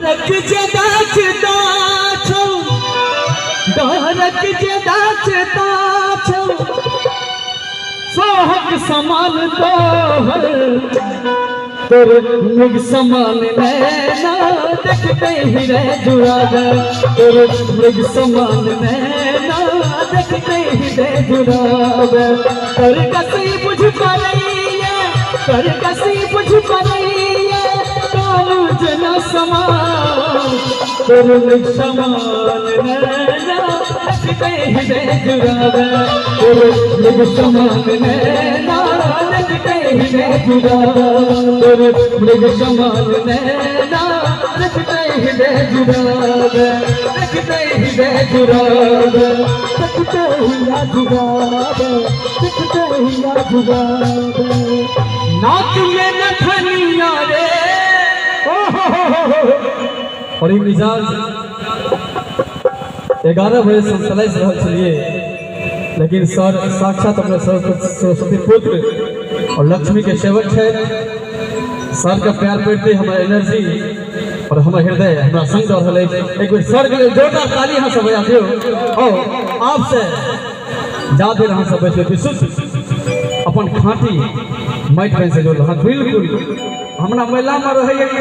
रख जे दाचता छौ, डरक जे दाचता छौ, सोहक समान तोहर, तोर मृग समान नैना देखते ही रे जुड़ावे, तोर मृग समान नैना देखते ही रे जुड़ावे। कर कसी बुझ परैया, कर कसी बुझ परैया, कानू जना समान, तोर मृग समान नैना देखते ही रे जुड़ावे, तोर मृग समान नैना देखते ही रे जुड़ावे, तोर मृग समान नैना देखते ही रे जुड़ावे, देखते ही रे जुड़ावे, देखते ही रे जुड़ावे, देखते ही रे जुड़ावे। नाक में नथनिया रे, ओ हो हो हो हो। और ई मिजाज 11 बजे से हम चलाइस रहल छलिए, लेकिन सर साक्षात अपने सरस्वती पुत्र और लक्ष्मी के सेवक छै। सर के प्यार पड़ते हमर एनर्जी और हमर हृदय हमरा संग दऽ रहल अछि। एक बेर सर के लेल जोरदार ताली अहाँ सब बजा दियौ। और आपसे जा देर अहाँ सब बैठबै, विशुद्ध अपन खाँटी माटि पानि से जोड़ल। हाँ, बिल्कुल हमरा मेलामे रहैए।